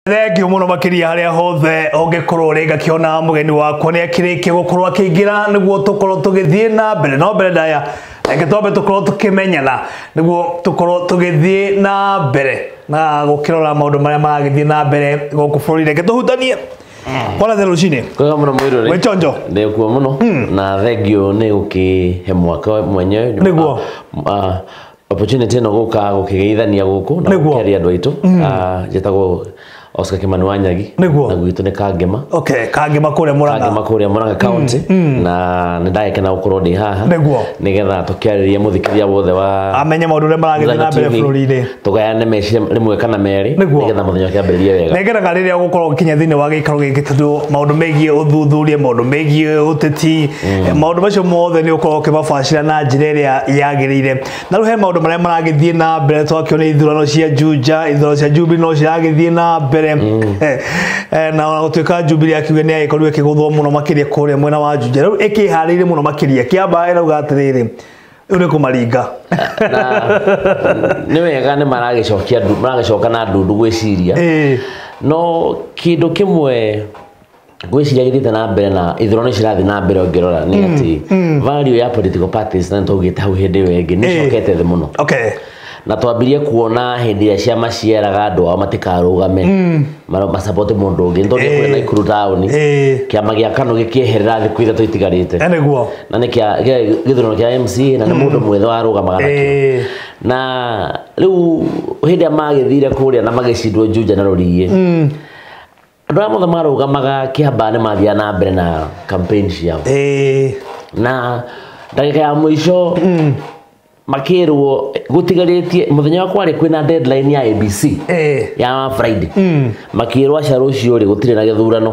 Thengio muno makiria haria hothe ungikorwo ri ngakiona mugeni wakwa ni akirikia gukorwo akiingira niguo tukorwo tugithie na mbere no mbere ndaya reke twambe tukorwo tukimenyana niguo tukorwo tugithie na mbere na gukirora maundu maria maragithie na mbere guku bururi. Reke tuhutanie kwara the rucini kwega muno mwirore we chonjo ndikuo muno na thengio ni gukihe mwaka mwenyewe niguo opportunity no guka gukigeithania guku na gukiaria andu aitu. Njitagwo Oscar Kimani Wanyagi na gwitu ni Kangema. Okay, Kangema kuria Murang'a. Kangema kuria Murang'a County. Na ni ndagikena gukorwo ndi haha nigetha tukiarĩrie mũthikĩria wothe wa amenye maũndũ ũrĩa maragĩthiĩ na mbere bũrũri-inĩ, tũgayane meciria rĩmwe kana merĩ nigetha mũthenya ũkĩambĩrĩrie wega. Nĩngenaga rĩrĩa ũgũkorwo ũgĩkinya thĩinĩ wa gĩikaro gĩkĩ tondũ maũndũ megiĩ ũthuthuria, maũndũ megiĩ ũteti, maũndũ macio mothe nĩ ũkorwo ũkĩmabacĩra na njĩra ĩrĩa yagĩrĩire. Na rĩu he maũndũ marĩa maragĩthiĩ na mbere, twakĩona ithurano cia Juja, ithurano cia Jubilee no ciragĩthiĩ na mbere. Na ona gutuika Jubilee akiuga ni agikorirwo ikiguthwo muno makiria kuria mwena wa Juja, riu ikiharĩirie muno makiria kiamba ĩrauga atiriri riu ni kumaringa. Nĩ wega nĩ maragĩcokia maragĩcoka na ndundu gwĩciria, no kĩndũ kĩmwe ngwĩciria gĩthiĩte na mbere na ithurano cirathiĩ na mbere ũngĩrora nĩ atĩ value ya political parties na nĩtwaugĩte hau hĩndĩ ĩyo ĩngĩ nĩ ĩcokete thĩ mũno. Okay. Na twambirie kuona hĩndĩ ĩrĩa ciama cieraga andũ ao matikarũgame masupport mũndũ ũngĩ. Nĩtondũ kũrĩa Nakuru taũni kĩama gĩa KANU gĩkĩeherera thikũ ithatũ itigarĩte, na nĩ gĩthurano kĩa MCA na nĩ mũndũ mwĩthĩ warũgamaga nakĩo. Na rĩu hĩndĩ ĩrĩa magĩthire kũrĩa na magĩcindwo Juja na Rũriĩ, andũ arĩa mothe marũgamaga Kĩambaa nĩ mathiaga na mbere na campaign ciao, na ndagĩka ya mũico makirwo gutigarĩtie muthenya wakwa rĩ kwĩna deadline ya ABC ya Friday, makirwo aca rũciũ rĩ gũtirĩ na gĩthurano,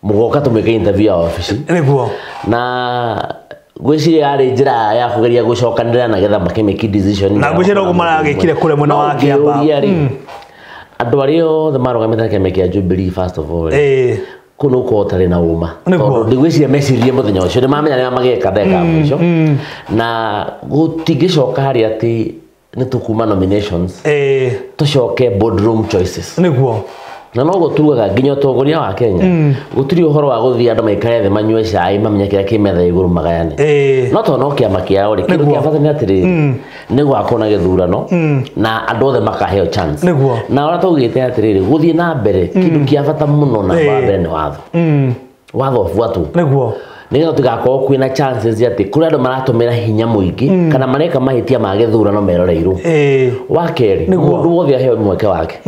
mũgoka tũmwĩke interview ya wabici nĩguo. Na ngwĩciria yarĩ njĩra ya kũgeria gũcokanĩrĩra na getha makĩmake decision, na ngwĩciria noguo maragĩkire kũrĩa mwena wa Kĩambaa. Andũ arĩa othe marũgamĩte na kĩama kĩa Jubilee first of all kũu nĩ gũkorwo ũtarĩ na ũma, tondũ ndigwĩciria meciririe mũthenya ũcio nĩ mamenya nĩ mageka ndagĩka ya mũico, na gũtingĩcoka harĩa atĩ nĩ tũkuma nominations tũcoke boardroom choices nĩguo. Na noguo tugaga nginya ũtongoria wa Kenya gũtirĩ ũhoro wa gũthiĩ andũ maikare thĩ manyue cai mamenye kĩrĩa kĩ metha igũrũ magayane, no tondũ no kĩama kĩao rĩ kĩndũ kĩa bata nĩ atĩrĩrĩ nĩ gwakorwo na gĩthurano na andũ othe makaheo chance. Na ũrĩa twaugĩte atĩrĩrĩ gũthiĩ na mbere kĩndũ kĩa bata mũno na wa mbere nĩ watho, watho ũbuatwo nĩguo, nĩgetha tũtigakorwo kwĩna chances atĩ kũrĩ andũ maratũmĩra hinya mũingĩ kana mareka mahĩtia ma gĩthurano meroreirwo. Wa kerĩ mũndũ wothe aheo mweke wake,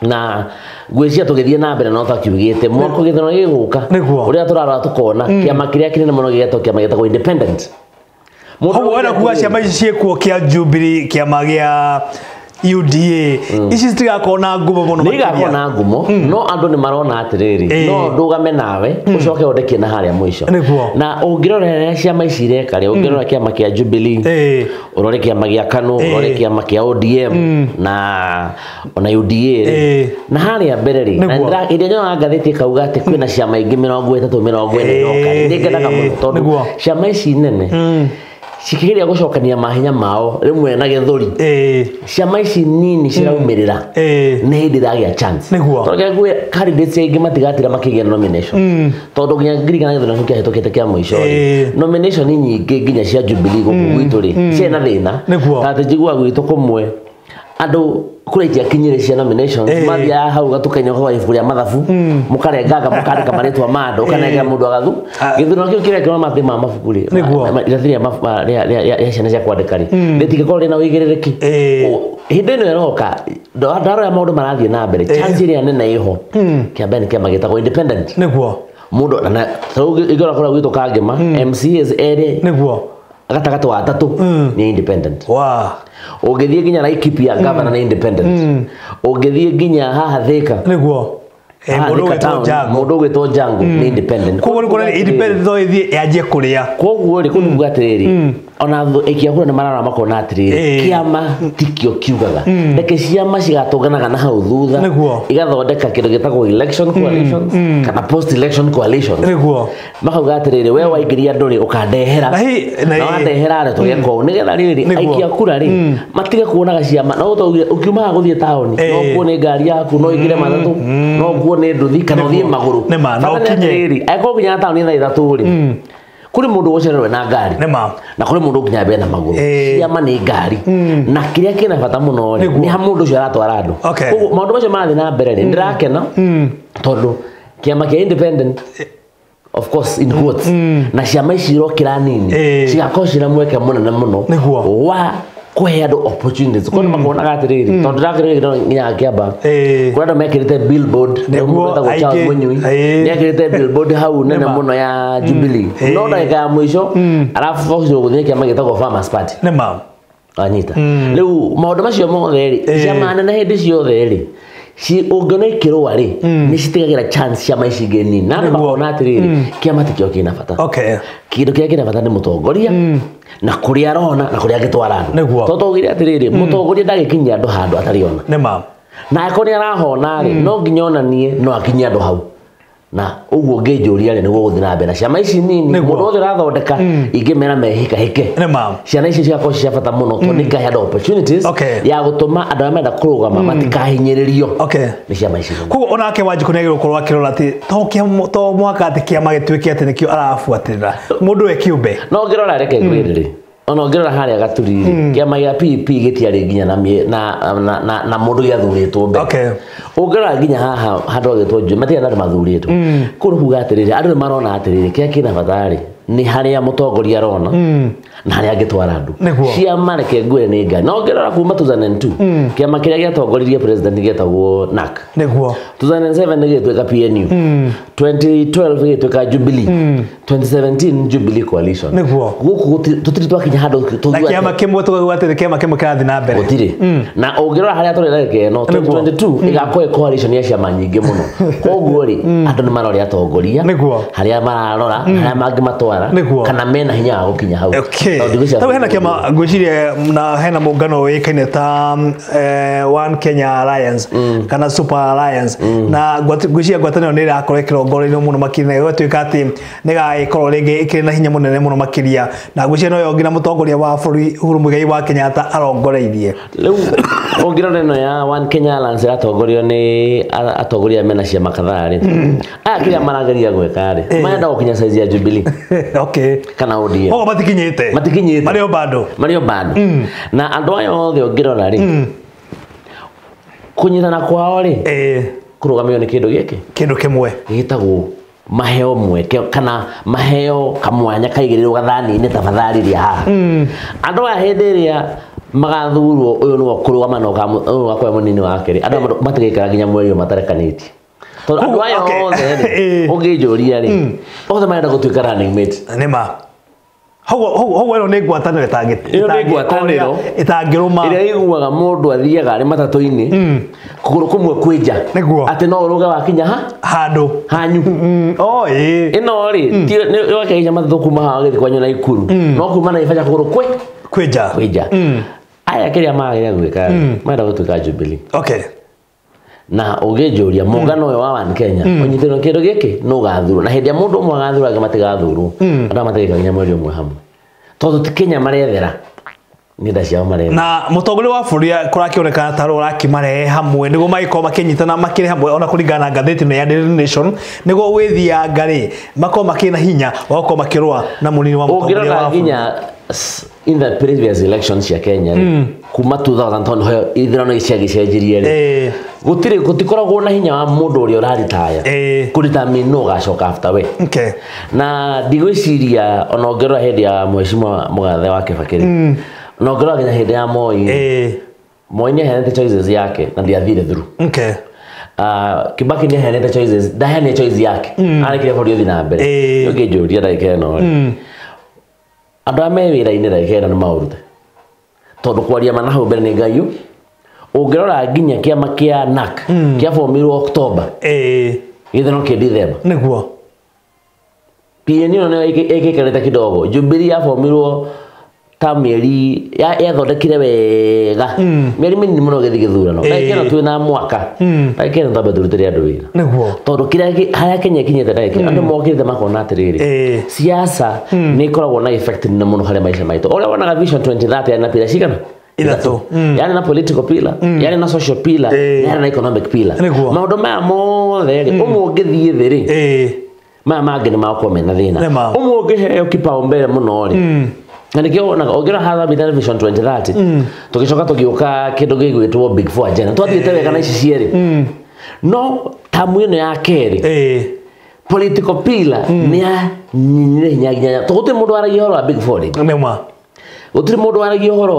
na ngwĩciria tũgĩthiĩ na mbere no twakiugĩte mwaka gĩthurano gĩgũka ũrĩa tũrarora tũkona kĩama kĩrĩa kĩnene mũno gĩgetwo kĩama gĩtagwo independent. Koguo wenda kuga ciama ici ciĩkuo kĩa Jubilee, kĩama gĩa UDA, ici citigakorwo na ngumo mũno makĩria. Nĩ igakorwo na ngumo, no andũ nĩ marona atĩrĩrĩ no ndũgame nawe ũcoke ũndekie na harĩa mũico. Na ũngĩrora rĩrĩa ciama ici ireka rĩ, ũngĩrora kĩama kĩa Jubilee, ũrore kĩama gĩa KANU, ũrore kĩama kĩa ODM na ona UDA rĩ, na harĩa mbere rĩ, na hĩndĩ ĩrĩa nyonaga ngathĩti ĩkauga atĩ kwĩna ciama ingĩ 30 40 iroka rĩ, nĩ ngenaga mũno tondũ ciama ici nene cikĩgeria gũcokania mahinya mao rĩmwe na gĩthũri, ciama ici nini ciraumĩrĩra nĩ hĩndĩ iragĩa chance, tondũ gwĩ candidates aingĩ matigatira makĩgĩa nomination, tondũ nginya ngiririkana gĩthurano kĩahĩtũkĩte kĩa mũico rĩ, nomination nyingĩ nginya cia Jubilee gũkũ gwitũ rĩ ciarĩ na thĩna, ta atĩ njiguaga gwitũ kũmwe andũ kũrĩa itiakinyire cia nominations mathiaga hau gatuka-inĩ kwa ibuku rĩa mathabu mũkarenganga mũkandĩka marĩtwa ma andũ ũkanengera mũndũ agathu gĩthurano kĩu kĩrĩa kĩrona mathĩ ma mabuku rĩ irathi rĩa ciana cia kwandĩka rĩ rĩtingĩkorwo rĩna ũigĩrĩrĩki. Hĩndĩ ĩno ĩroka ndarora maũndũ marathiĩ na mbere, chance ĩrĩa nene ĩho kĩa mbere nĩ kĩama gĩtagwo independent nĩguo mũndũ na ingĩrora kũrĩa gwitũ Kangema MCAs erĩ nĩguo gatagatĩ wa atatũ nĩ independent. Ũngĩthiĩ nginya Laikipia governor nĩ independent, ũngĩthiĩ nginya haha Thika nĩguo mũndũ ũgwĩtwo Jango nĩ independent. Koguo nĩ kuonania independent no ĩthiĩ yanjie kũrĩa. Koguo rĩ kũu nĩ kuga atĩrĩrĩ Ona aikia kura nĩ mararora makona atĩrĩrĩ, kĩama tikĩo kiugaga, reke ciama cigatũnganaga na hau thutha igathondeka kĩndũ gĩtagwo election coalitions kana post election coalitions. Makauga atĩrĩrĩ, we waingĩria andũ rĩ, ũkandehera na wandehera rĩ, tũgeka ũũ nĩgetha rĩrĩ aikia kura rĩ matige kuonaga ciama. No ũtaugire ũkiumaga gũthiĩ taũni no ũkuo nĩ ngari yaku, no ũingĩre matatũ, no ũkuo nĩ nduthi kana ũthiĩ magũrũ. Atĩrĩrĩ, angĩkorwo nginya taũni thaa 3 rĩ, kuri mundu ucererwo na ngari na kuri mundu nginya be na maguru. Ciama ni ngari na kiria kina bata muno ri ni ha mundu ucio aratwara andu. Koguo maundu macio marathi na mbere ri ndirakena tondu kiama kia independent of course in quotes na ciama ici irokira nini cigakorwo cina mweke munene muno wa kuhe andu opportunities. Kono makonaga atiriri tondu ndakirire nginya Kiamba kuri andu mekirite billboard niguo Charles Munyui niekirite billboard hau nene muno ya Jubilee no ndagika ya mwisho arafu focus guthie kiama gitagwo Farmers Party nima anyita riu maundu macio mothe ri ciama nene hindi ciothe ri ungiona ikirũa rĩ nĩ citigagira chance ciama ici ingĩ nini na andũ makona atĩrĩrĩ kĩama tikĩo kĩna bata. Kĩndũ kĩrĩa kĩna bata nĩ mũtongoria na kũrĩa arona na kũrĩa angĩtwara andũ. Tondũ twaugire atĩrĩrĩ mũtongoria ndagĩkinyia andũ handũ atarĩ ona na angĩkorwo nĩ arahona rĩ no nginya onanie no akinyie andũ hau. Na ũguo ngĩnjũria rĩ nĩguo gũthiĩ na mbere na ciama ici nini mũndũ wothe ũrathondeka ingĩmera mehĩkahĩke ciana ici cigakorwo ci cia bata mũno tondũ nĩikahe andũ opportunities ya gũtũma andũ arĩa marenda kũrũgama matikahinyĩrĩrio nĩ ciama ici. Koguo onake Wanjikũ nĩagĩrĩirwo gũkorwo akĩrora atĩ to mũhaka atĩ kĩama gĩtuĩke atĩ nĩkĩo arabuatĩrĩra mũndũ we kĩũmbe. No ngĩrora reke ngwĩre rĩ ona ũngĩrora harĩa Gaturi kĩama gĩa PEP gĩtiarĩ nginya na mũndũ gĩathurĩtwo mbere. Ũngĩrora nginya haha handũ hagĩtwo Njui matirĩ na andũ mathurĩtwo. Kũu nĩ kuga atĩrĩrĩ andũ nĩ marona atĩrĩrĩ kĩrĩa kĩna bata rĩ nĩ harĩa mũtongoria arona na harĩa angĩtwara andũ. Ciama reke ngwĩre nĩ ngari. Na ũngĩrora kuma 2002 kĩama kĩrĩa gĩatongoririe president gĩetagwo NARC. 2007 gĩgĩtuĩka PNU. 2012 gĩgĩtuĩka Jubilee. 2017 Jubilee Coalition. Gũkũ tũtirĩ twakinya handũ na kĩama kĩmwe tũkauga atĩ kĩama kĩmwe kĩrathiĩ na mbere. Gũtirĩ. Na ũngĩrora harĩa tũrĩ ndagĩka ĩno 2022 ĩgakorwo coalition ya ciama nyingĩ mũno. Koguo rĩ andũ nĩ maroria atongoria harĩa mararora harĩa mangĩmatwara kana mena hinya wa gũkinya hau. Tau hena kĩama ngwĩciria na hena mũngano ũĩkaine ta One Kenya Alliance kana Super Alliance na ngwĩciria ngwatanĩro nĩ ĩrakorwo ĩkĩrongoreirio mũno makĩria na ĩgatuĩka atĩ nĩgagĩkorwo rĩngĩ ĩkĩrĩ na hinya mũnene mũno makĩria na ngwĩciria noyo nginya mũtongoria wa bũrũri Uhuru Muigai wa Kenyatta arongoreirie. Rĩu ũngĩrora ĩno ya One Kenya Alliance ĩratongorio nĩ atongoria mena ciama kadhaa rĩ aya kĩrĩa marageria gwĩka rĩ marenda gũkinya size ya Jubilee kana ODM. Koguo matikinyĩte marĩ o bado na andũ aya othe ũngĩrora rĩ kũnyitana kwao rĩ kũrũgamio nĩ kĩndũ gĩkĩ kĩndũ kĩmwe gĩtagwo maheo mweke kana maheo kamwanya kaigĩrĩrwo gathani-inĩ tafadhali rĩa haha. Andũ aya hĩndĩ ĩrĩa magathurwo ũyũ nĩwe ũkũrũgama na ũyũ wakoya mũnini wake rĩ andũ matigaikara nginya mweri ũyũ matarekanĩtie. Tondũ andũ aya othe rĩ ũngĩnjũria rĩ othe marenda gũtuĩka running mate. Nĩma hau ĩno nĩ ngwatanĩro ĩtangĩrũma ĩrĩa ĩiguaga mũndũ athiaga arĩ matatũ-inĩ kũgũrũ kũmwe kwĩ nja atĩ no ũrũge wakinya ha handũ hanyu. Ĩno rĩ wakĩhaica matatũ kuma haha ũgĩthiĩ kwanyu Naikuru no kuma Naivasha kũgũrũ kwĩ nja. Aya kĩrĩa magĩrĩire gwĩka marenda gũtuĩka Jubilee. Na ũngĩnjũria mũngano ũyũ wa One Kenya ũnyitĩrwo kĩndũ gĩkĩ nũ ũgathurwo na hĩndĩ ĩrĩa mũndũ ũmwe agathurwo angĩ matigathurwo andũ aya matigaikara nginya mweri ũmwe hamwe tondũ ti Kenya marethera nĩ nda ciao marethera. Na mũtongoria wa bũrũri kũrakĩonekana ta ũrakĩmarehe hamwe nĩguo magĩkorwo makĩnyitana makĩrĩ hamwe ona kũringana na ngathĩti ĩno ya Daily Nation nĩguo gwĩthianga rĩ makorwo makĩrĩ na hinya wa gũkorwo makĩrũa na mũnini wa mũtongoria wa bũrũri. Nginya in the previous elections cia Kenya kuma 2000 tondũ ithurano ciagĩcenjirie rĩ gũtirĩ gũtikoragwo na hinya wa mũndũ ũrĩa ũraritaya kũdetermine nũ ũgacoka after we. Na ndigwĩciria ona ũngĩrora hĩndĩ ya mheshimiwa Mũgathe wa Kibaki rĩ ona ũngĩrora nginya hĩndĩ ya Moi Moi nĩaheanĩte choices yake na ndiathire through. Kibaki nĩaheanĩte choices ndaheanire choice yake arekire bũrũri ũthiĩ na mbere. Ũngĩnjũria ndagĩka ĩno rĩ andũ arĩa me wĩra-inĩ ndagĩka ĩno nĩ maũrute tondũ kwaria ma na hau mbere nĩ Ngai ũngĩrora nginya kĩama kĩa NARC kĩabomirwo October gĩthurano kĩ December nĩguo PNU nĩyo ĩgĩikarĩte kidogo. Jubilee yabomirwo ta mĩeri yathondekire wega mĩeri mĩnini mũno gĩthiĩ gĩthurano ndagĩka ĩno twĩna mwaka ndagĩka ĩno twambe tũrutĩre andũ wĩra nĩguo tondũ kĩrĩa harĩa Kenya ĩkinyĩte ndagĩka andũ mokĩrĩte makona atĩrĩrĩ siasa nĩ ĩkoragwo na effect nene mũno harĩ maica maitũ. Ũrĩa wonaga Vision 2030 yarĩ na pillar cigana? Ithatũ. Yarĩ na political pillar, yarĩ na social pillar, yarĩ na economic pillar. Maũndũ maya mothe rĩ, ũmwe ũngĩthiĩ thĩ rĩ, maya mangĩ nĩ magũkorwo mena thĩna. Ũmwe ũngĩheo kipaumbele mũno rĩ, na nĩkĩo wonaga ũngĩrora haha Vision 2030 tũgĩcoka tũgĩũka kĩndũ gĩgwĩtwo Big Four agenda, twathiĩte wega na ici cierĩ, no tamu ĩno ya kerĩ political pillar nĩ yanyinyire hinya nginya tũgũtirĩ mũndũ waragia ũhoro wa Big Four rĩngĩ. Gũtirĩ mũndũ waragia ũhoro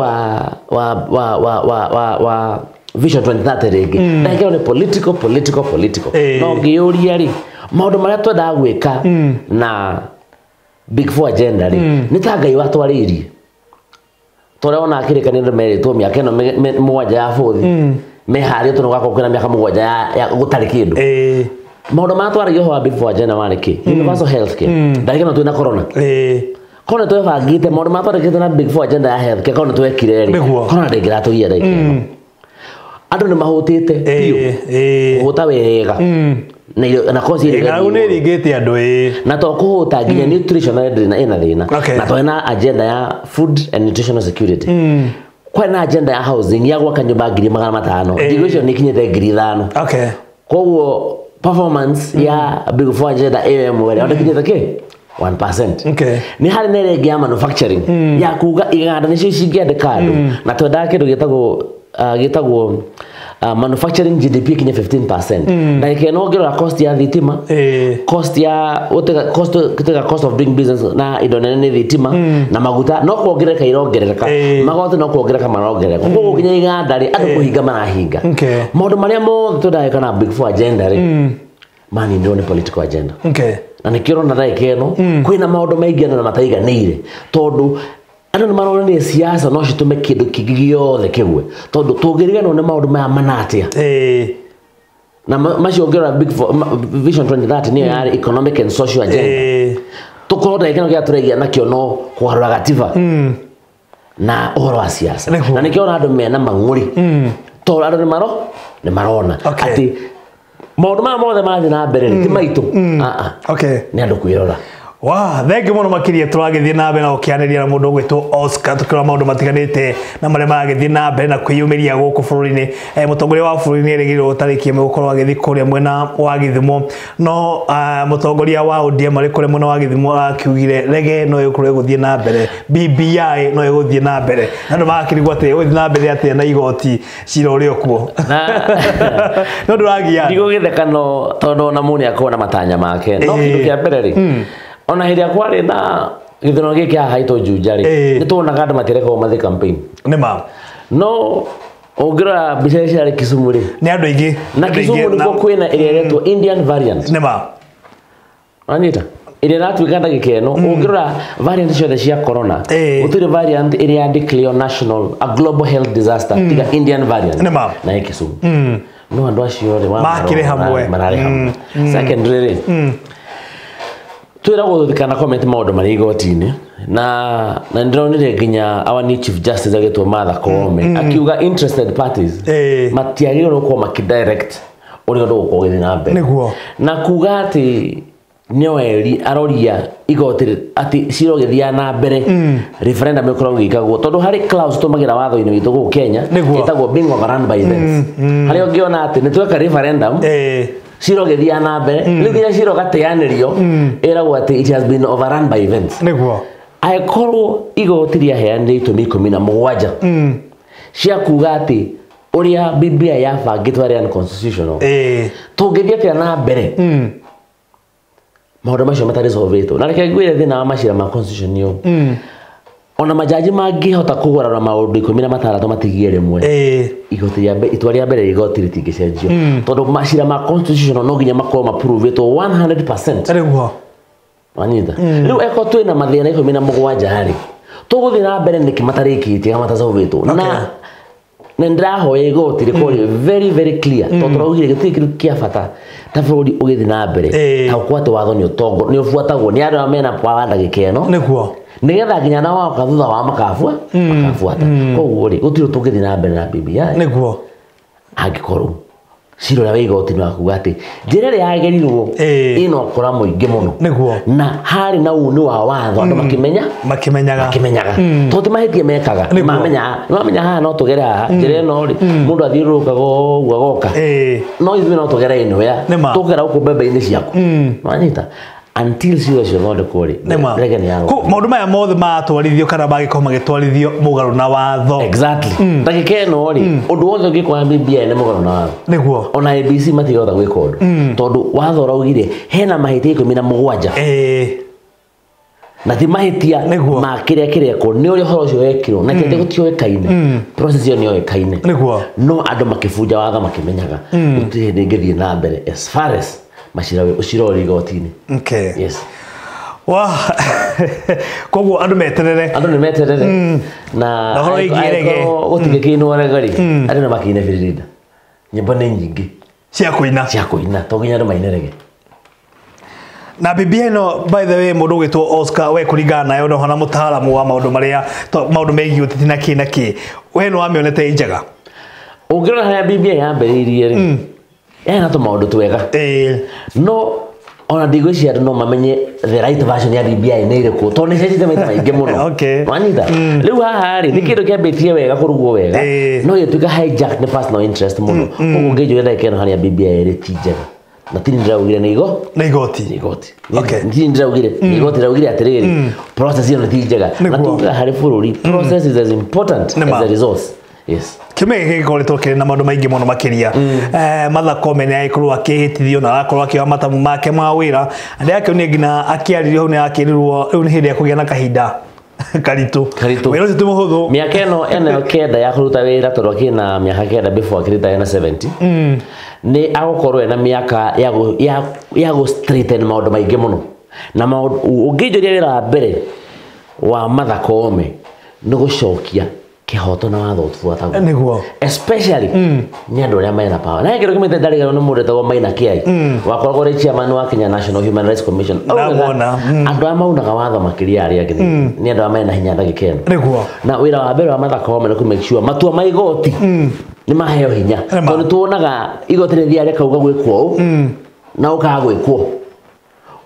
wa Vision 2030 rĩngĩ. Ndagĩka ĩyo nĩ political political political. No ngĩyũria rĩ, maũndũ marĩa twendaga gwĩka na Big Four agenda rĩ, nĩ ta Ngai watwarĩirie. Tũrĩa ona kĩrĩkanĩro merĩtwo mĩaka ĩno mũgwanja ya bũthi meharĩrie tondũ gwakorwo kwĩna mĩaka mũgwanja ya gũtarĩ kĩndũ. Maũndũ marĩa twaragia ũhoro wa Big Four agenda marĩ kĩ? Universal health care. Ndagĩka ĩno twĩna corona. Korwo nĩ twebangĩte maũndũ marĩa twandĩkĩte na Big Four agenda ya health care, korwo nĩ twekire rĩ, corona ndĩngĩratũgia ndagĩka ĩno. Andũ nĩ mahũtĩte biũ. Kũhũta wega. Na kosi ĩrĩ ng'aragu nĩ ĩringĩte andũ. Na to kũhũta nginya nutrition ndĩrĩ na ĩna thĩna. Na twena agenda ya food and nutritional security. Kwena agenda ya housing ya gwaka nyũmba 500,000. Ndigo icio nĩ ikinyĩte 5,000. Koguo performance ya Big Four agenda ĩyo ĩmwe rĩ, ndĩkinyĩte kĩ? 1%. Nĩ harĩ na ĩrĩa ĩngĩ ya manufacturing ya kuga iganda nĩcio cingĩandĩka andũ, na twendaga kĩndũ gĩtagwo manufacturing GDP kinya 15%. Ndagĩka ĩno ũngĩrora cost ya thitima, cost ya cost of doing business na indo nene nĩ thitima na maguta no kuongerereka irongerereka, magoti no kuongerereka marongerereka, koguo nginya iganda rĩ andũ kũhinga marahinga. Maũndũ marĩa mothe twendaga na Big Four agenda rĩ maninirwo nĩ political agenda. Na nĩkĩo ũrona ndagĩka ĩno kwĩna maũndũ maingĩ andũ na mataiganĩire, tondũ andũ nĩ maronire siasa no citũme kĩndũ kĩngĩ gĩothe kĩgwe, tondũ tũngĩriganĩrwo nĩ maũndũ maya mana atĩa. Na macio ũngĩrora Big Four Vision 2030 nĩyo yarĩ economic and social agenda. Tũkorwo ndagĩka ĩno kĩrĩa tũregia nakĩo no kũgarũra gatiba na ũhoro wa siasa. Na nĩkĩo ũrona andũ mena mang'ũrĩ, tondũ andũ nĩ marona atĩ maũndũ maya mothe marathiĩ na mbere ti maitũ. Nĩ andũ kwĩrora. Wa, thengi mũno makĩria tũragĩthiĩ na mbere na gũkĩanĩria na mũndũ ũgwĩtwo Oscar tũkĩrora maũndũ matiganĩte na marĩa maragĩthiĩ na mbere na kwĩyumĩria gũkũ bũrũri-inĩ. Mũtongoria wa bũrũri nĩ erĩgĩrĩirwo tarĩki ĩmwe gũkorwo agĩthiĩ kũrĩa mwena wa Gĩthumo, no mũtongoria wa ODM arĩ kũrĩa mwena wa Gĩthumo akiugire rege no ĩgũkorwo ĩgũthiĩ na mbere, BBI no ĩgũthiĩ na mbere, na andũ magakĩrigwo atĩ ĩgũthiĩ na mbere atĩa na igoti cira ũrĩ o kuo. No ndũragia ndigũgĩtheka no tondũ ona mũndũ nĩakoragwo na matanya make. No kĩndũ kĩa mbere rĩ, ona hĩndĩ ĩrĩa kwarĩ na gĩthurano gĩkĩ haha haitũ Juja rĩ, nĩ tuonaga andũ matirekagwo mathiĩ campaign. Nĩ ma. No ũngĩrora mbica iria ciarĩ Kisumu rĩ, nĩ andũ aingĩ. Na Kisumu nĩkuo kwĩna ĩrĩa ĩretwo Indian variant. Nĩ ma. Wanyita? Ĩrĩa ĩratuĩka ndagĩka ĩno, ũngĩrora variant ciothe cia corona, gũtirĩ variant ĩrĩa declare national a global health disaster tiga Indian variant. Nĩ ma. Na ĩ Kisumu. No andũ acio rĩ, makĩrĩ hamwe. Mararĩ hamwe. Secondary rĩ, twĩragwo tũtikana comment maũndũ marĩa igoti-inĩ, na nĩndĩronire nginya our new chief justice agĩtwo Martha Koome akiuga interested parties matiagĩrĩirwo gũkorwo makĩdirect ũrĩa ũndũ ũgũkorwo ũgĩthiĩ na mbere. Na kuga atĩ nĩoeri aroria igoti atĩ cira ũgĩthiaga na mbere referendum ĩkoragwo ĩgĩkagwo, tondũ harĩ clause tũmagĩra watho-inĩ witũ gũkũ Kenya ĩtagwo being overrun by events, harĩa ũngĩona atĩ nĩ tweka referendum cira ũgĩthiaga na mbere, rĩu nginya cira ũgateanĩrio ĩragwo atĩ it has been overrun by events. Angĩkorwo igoti rĩaheanire itũmi 17 cia kuga atĩ ũrĩa BBI yabangĩtwo yarĩ unconstitutional, tũngĩthiĩ atĩa na mbere maũndũ macio mataresolvĩtwo? Na reke ngwĩre thĩna wa macira ma constitution nĩ ũũ, ona majaji mangĩhota kũgũrara maũndũ 16 matigie rĩmwe, igoti rĩa mbere, itua rĩa mbere igoti rĩtingĩcenjio, tondũ macira ma constitutional no nginya makorwo maprovĩtwo 100%. Nĩguo. Wanyita? Rĩu eko twĩna mathĩna 17 rĩ, tũgũthiĩ na mbere nĩkĩ matarĩkĩtie kana matasolvĩtwo? Na nĩndĩrahoya igoti rĩkorwo rĩ very very clear, tondũ tũraugire gĩtirĩ kĩndũ kĩa bata ta bũrũri ũgĩthiĩ na mbere ta gũkorwo atĩ watho nĩ ũbuatagwo nĩ andũ arĩa mena power ndagĩka ĩno. Nĩguo. Nigetha nginya na wao thutha wa makabua makabuata. Koguo ri gutiri tungithii na mbere na BBI. Niguo. Angikorwo cira ũrĩa wĩ igoti-inĩ wa kuga atĩ njĩra ĩrĩa yagĩrĩirwo ĩna ũkora mũingĩ mũno. Niguo. Na harĩ na uni wa watho andũ makĩmenya makĩmenyaga tondũ ti mahĩtia mekaga mamenya haha no tũgere haha njĩra ĩno rĩ mũndũ athiũrũrũkaga ũguo agoka no ithuĩ no tũgere ĩno ya tũkera gũkũ mbembe-inĩ ciaku wanyita until cira ũcio ũthondekwo rĩ rege nĩ yarũgama. Maũndũ maya mothe matwarithio kana mangĩkorwo magĩtwarithio mũgarũ na watho. Exactly. Ndagĩka ĩno rĩ ũndũ wothe ũngĩkwo na BBI nĩ mũgarũ na watho. Nĩguo. Ona ABC matingĩhota gwĩka ũndũ tondũ watho ũraugire hena mahĩtia 17. Na ti mahĩtia ma kĩrĩa kĩrekwo nĩ ũrĩa ũhoro ũcio wekirwo na kĩrĩa gũtiũĩkaine process ĩyo nĩ yoĩkaine. Nĩguo. No andũ makĩbunja watho makĩmenyaga gũtirĩ hĩndĩ ĩngĩthiĩ na mbere as far as macira ũcira ũrĩ igoti-inĩ. Okay. Yes. Wa koguo andũ meterere. Andũ nĩ meterere. Na ũhoro wĩgiĩ rege. Gũtingĩkĩinwo rege rĩ andũ nĩ makĩine birinda. Nyĩmbo nĩ nyingĩ cia kũina. Cia kũina to nginya andũ maine rege. Na BBI no by the way mũndũ ũgwĩtwo Oscar we kũringana nayo no hana mũtaaramu wa maũndũ marĩa maũndũ megiĩ ũteti na kĩ na kĩ we nĩ wamĩonete ĩ njega. Ũngĩrora harĩa BBI yambĩrĩirie rĩ ena tũmaũndũ twega. No ona ndigwĩciria andũ no mamenye the right version ya BBI nĩ ĩrĩkũ tondũ nĩ cenjetie maita maingĩ mũno. Okay. Wanyita? Rĩu haha rĩ nĩ kĩndũ kĩambĩtie wega kũrugwo wega no gĩtuĩka hijack nĩ personal interest mũno. Koguo ngĩnjũria ndagĩka ĩno harĩa BBI ĩrĩ ti njega. Na ti ndĩraugire nĩ igo? Nĩ igoti. Nĩ igoti. Okay. Ti ndĩraugire nĩ igoti rĩraugire atĩrĩrĩ process ĩyo nĩ ti njega. Na tugaga harĩ bũrũri process is as important as the results. Yes. Kiumia gĩkĩ gĩkoretwo kĩrĩ na maũndũ maingĩ mũno makĩria. Martha Koome nĩ agĩkorwo akĩhĩtithio na arakorwo akĩoya matamu make ma wĩra. Ndĩrakĩonire nginya akĩarĩrio hau nĩ akĩrirwo rĩu nĩ hĩndĩ ya kũgĩa na kahinda karitũ. Wĩra ũcio ti mũhũthũ. Mĩaka ĩno ena kenda ya kũruta wĩra tondũ akĩrĩ na mĩaka kenda before akĩrita ena 70. Nĩ agũkorwo ena mĩaka ya gũ straighten maũndũ maingĩ mũno. Na maũndũ ũngĩnjũria wĩra wa mbere wa Martha Koome nĩ gũcokia kĩhoto na watho ũbuatagwo. Nĩguo. Especially nĩ andũ arĩa mena power. Na kĩndũ kĩmwe ndarigano nĩ mũndũ wetagwo Maina Kiai. Wakoragwo arĩ chairman wa Kenya National Human Rights Commission. Ndamwona. Andũ arĩa maunaga watho makĩria arĩa angĩ nĩ andũ arĩa mena hinya ndagĩka ĩno. Nĩguo. Na wĩra wa mbere wa Martha Koome nĩ kũ make sure matua ma igoti nĩ maheo hinya. Tondũ tuonaga igoti rĩthiaga rĩkauga gwĩkwo ũũ na ũkaga gwĩkwo.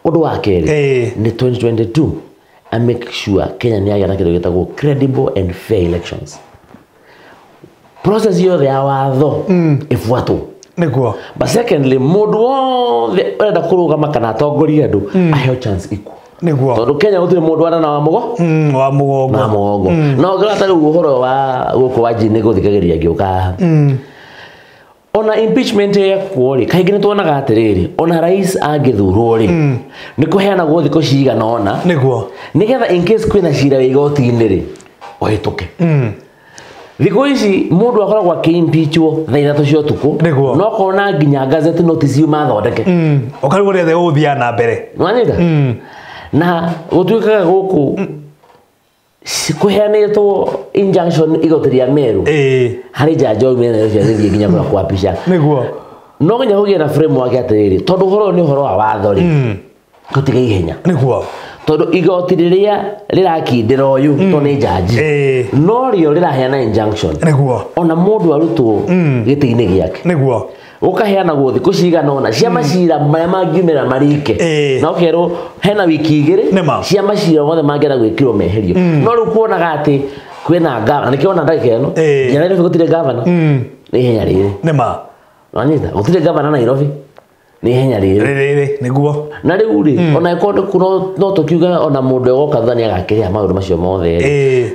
Ũndũ wa kerĩ nĩ 2022 and make sure Kenya nĩ yagĩa na kĩndũ gĩtagwo credible and fair elections. Process yothe ya watho ĩbuatwo. Nĩguo. But secondly, mũndũ wothe ũrenda kũrũgama kana atongorie andũ aheo chance equal. Nĩguo. Tondũ Kenya gũtirĩ mũndũ arana wa mũgo wa mũgongo. Wa mũgongo. No ũngĩrora ta rĩu ũhoro wa gũkũ wa Njini gũthikagĩrĩria ngĩũka haha. Ona impeachment yekwo rĩ kaingĩ nĩ tuonaga atĩrĩrĩ ona rais angĩthurwo rĩ nĩ kũheanagwo thikũ cigana ũna. Nĩguo. Nĩgetha in case kwĩna cira wĩ igoti-inĩ rĩ ũhĩtũke. Thikũ ici mũndũ akoragwo akĩ-impeachwo thaa 3 cia ũtukũ. Nĩguo. No ũkona nginya gazette notice yuma thondeke. Ũkarigwo rĩothe ũgũthiaga na mbere. Nĩwanyita? Na gũtuĩkaga gũkũ kũheanĩtwo injunction igoti rĩa Meru. Harĩ njanjo aumire nayo cia gũthiĩ nginya kũrĩa kwapisha. Nĩguo. No nginya kũgĩe na framework atĩrĩrĩ tondũ ũhoro ũyũ nĩ ũhoro wa watho rĩ gũtiga ihenya. Nĩguo. Tondũ igoti rĩrĩa rĩrakindĩra ũyũ tondũ nĩ njanji no rĩo rĩraheana injunction. Nĩguo. Ona mũndũ arutwo gĩtĩ-inĩ gĩake. Nĩguo. Ũkaheanagwo thikũ cigana ũna cia macira marĩa mangiumĩra marike. Na ũkerwo hena wiki 2 cia macira mothe mangĩenda gwĩkĩrwo meherio. No rĩu kuonaga atĩ kwĩna gavana nĩkĩo ona ndagĩka ĩno nginya Nairobi gũtirĩ gavana. Nĩ ihenya rĩrĩ. Nĩma. Wanyita gũtirĩ gavana Nairobi. Nĩ ihenya rĩrĩ. Rĩrĩ nĩguo. Na rĩu rĩ ona ĩkorwo no tũkiuge ona mũndũ egoka thutha nĩ agakĩrĩha maũndũ macio mothe.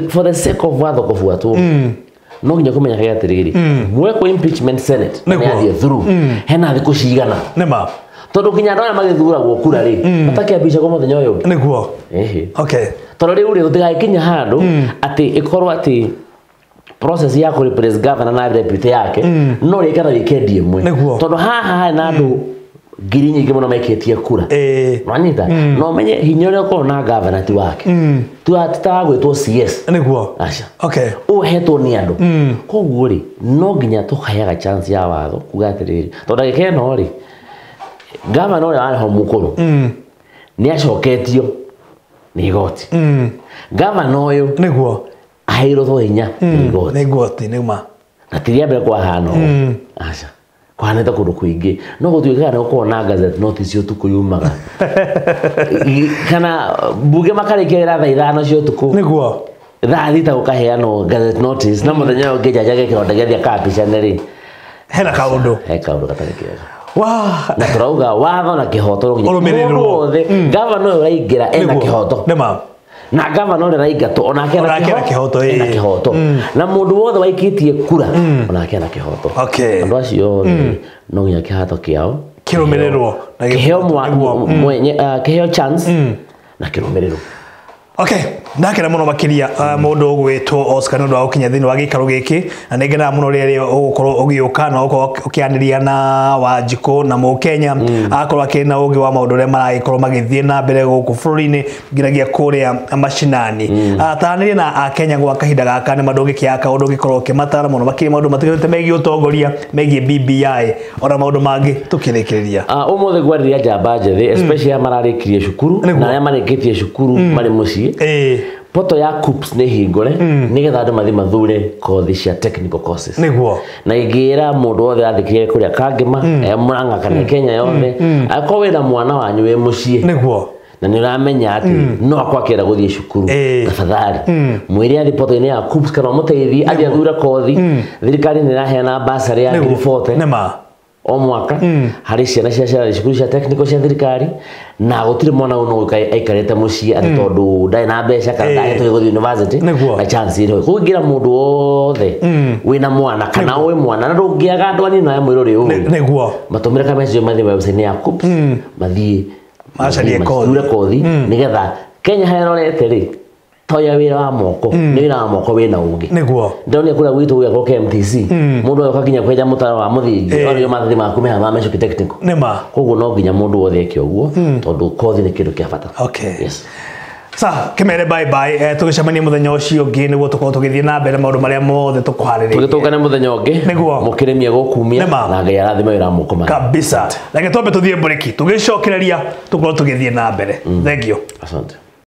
For the sake of watho kũbuatwo no nginya kũmenya atĩrĩrĩ mwekwo impeachment senate nĩ athiĩ through hena thikũ cigana. Nĩma. Tondũ nginya andũ arĩa magĩthuragwo kura rĩ matakĩambicagwo mũthenya ũyũ ũngĩ. Nĩguo. Okay. Tondũ rĩu rĩ gũtigagĩkinya handũ atĩ ĩkorwo atĩ process ya kũ replace governor na deputy yake no rĩke na weekend ĩmwe. Tondũ haha harĩ na andũ ngiri nyingĩ mũno maikĩtie kura. Nĩwanyita? No ũmenye hinya ũrĩa ũkoragwo na governor ti wake. Ti ta wa gwĩtwo CS. Nĩguo. Aca. Okay. Ũhetwo nĩ andũ. Koguo rĩ no nginya tũkaheaga chance ya watho kuga atĩrĩrĩ tondũ ndagĩka ĩno rĩ governor ũrĩa warĩ ho mũkũrũ nĩ acoketio Nĩ igoti. Gavana ũyũ nĩguo aheirwo hinya nĩ igoti. Nĩ igoti nĩ ma. Na ti rĩa mbere kwahana ũũ. Aca. Kũhanĩte kũndũ kũingĩ. No gũtuĩkaga nĩ gũkoragwo na gazette notice ũtukũ yumaga. Kana mbunge makarĩkia wĩra thaa 5 cia ũtukũ. Nĩguo. Thaa 6 gũkaheanwo gazette notice na mũthenya ũyũ ũngĩ jaji agekĩrwo ndege athiĩ akambicane rĩ. Hena kaũndũ. He kaũndũ gatarĩ kega. Wa Na tũrauga watho na kĩhoto no nginya Ũrũmĩrĩrwo. mũndũ wothe gavana ũyũ ũraingĩra ena kĩhoto. Nĩ ma. Na gavana ũrĩa ũraingatwo onake ena kĩhoto, ena kĩhoto. Na mũndũ wothe waikĩtie kura onake ena kĩhoto. Okay. Andũ acio othe no nginya kĩhoto kĩao kĩrũmĩrĩrwo na kĩheo kĩheo chance na kĩrũmĩrĩrwo. Okay, ndakena mũno makĩria mũndũ ũgwĩtwo Oscar nĩ ũndũ wa gũkinya thĩinĩ wa gĩikaro gĩkĩ na nĩ ngenaga mũno rĩrĩa ũgũkorwo ũgĩũka na ũgũkorwo ũkĩanĩria na Wanjikũ na Mũkenya akorwo akĩrĩ na ũgĩ wa maũndũ ũrĩa maragĩkorwo magĩthiĩ na mbere gũkũ bũrũri-inĩ nginyagia kũrĩa macinani. Taranĩria na Akenya gwa kahinda gaka nĩ maũndũ ũngĩkĩaka ũndũ ũngĩkorwo ũkĩmatara mũno makĩria maũndũ matiganĩte megiĩ ũtongoria megiĩ BBI ona maũndũ mangĩ tũkĩrĩkĩrĩria. Ũmũthĩ ngwarĩria njamba njĩthĩ especially arĩa mararĩkirie cukuru na arĩa marĩkĩtie cukuru marĩ mũciĩ. Poto ya KUCCPS nĩ hingũre nĩgetha andũ mathiĩ mathure kothi cia technical courses. Nĩguo. Na ingĩra mũndũ wothe athikĩrĩrie kũrĩa Kangema, Murang'a kana Kenya yothe, akorwo wĩna mwana wanyu wĩ mũciĩ. Nĩguo. Na nĩ ũramenya atĩ no akwakĩra gũthiĩ cukuru tafadhali mwĩre athiĩ poto-inĩ ya KUCCPS kana ũmũteithie athiĩ athure kothi. Thirikari nĩ ĩraheana bursary ya 40,000 Nĩ ma. o mwaka harĩ ciana cia cukuru cia technical cia thirikari na gũtirĩ mwana ũyũ no aikarĩte mũciĩ atĩ tondũ ndarĩ na mbeca kana ndahetwo gũthiĩ university na chance ĩrĩ ho. Koguo ingĩra mũndũ wothe wĩna mwana kana wĩ mwana na ndũngĩaga andũ anini aya mwĩrĩ ũrĩ ũũ. Nĩguo. Matũmĩre ka message mathiĩ website ya KUCCPS mathiĩ macarie kothi nĩgetha Kenya harĩa ĩrorete rĩ toya wĩra wa moko nĩ wĩra wa moko wĩna ũgĩ. Nĩguo. Ndĩronire kũrĩa gwitũ gwĩkwo KMTC mũndũ agoka nginya kwenja mũtaro wa mũthingi orio maratathi maku me haha ma Mechuki Technical. Nĩ ma. Koguo no nginya mũndũ wothe eke ũguo tondũ kothi nĩ kĩndũ kĩa bata. Okay. Yes. Sa kĩmere bye bye tũgĩcemania mũthenya ũcio ũngĩ nĩguo tũkorwo tũgĩthiĩ na mbere maũndũ marĩa mothe tũkũharĩrĩirie. Tũgĩtũngane mũthenya ũngĩ. Nĩguo. Mũkĩrĩmie gũkumia na Ngai arathime wĩra mũkũ maya. Kabisa. Reke twambe tũthiĩ mburĩki tũgĩcokereria tũkorwo tũgĩthiĩ na mbere. Thank you. Asante.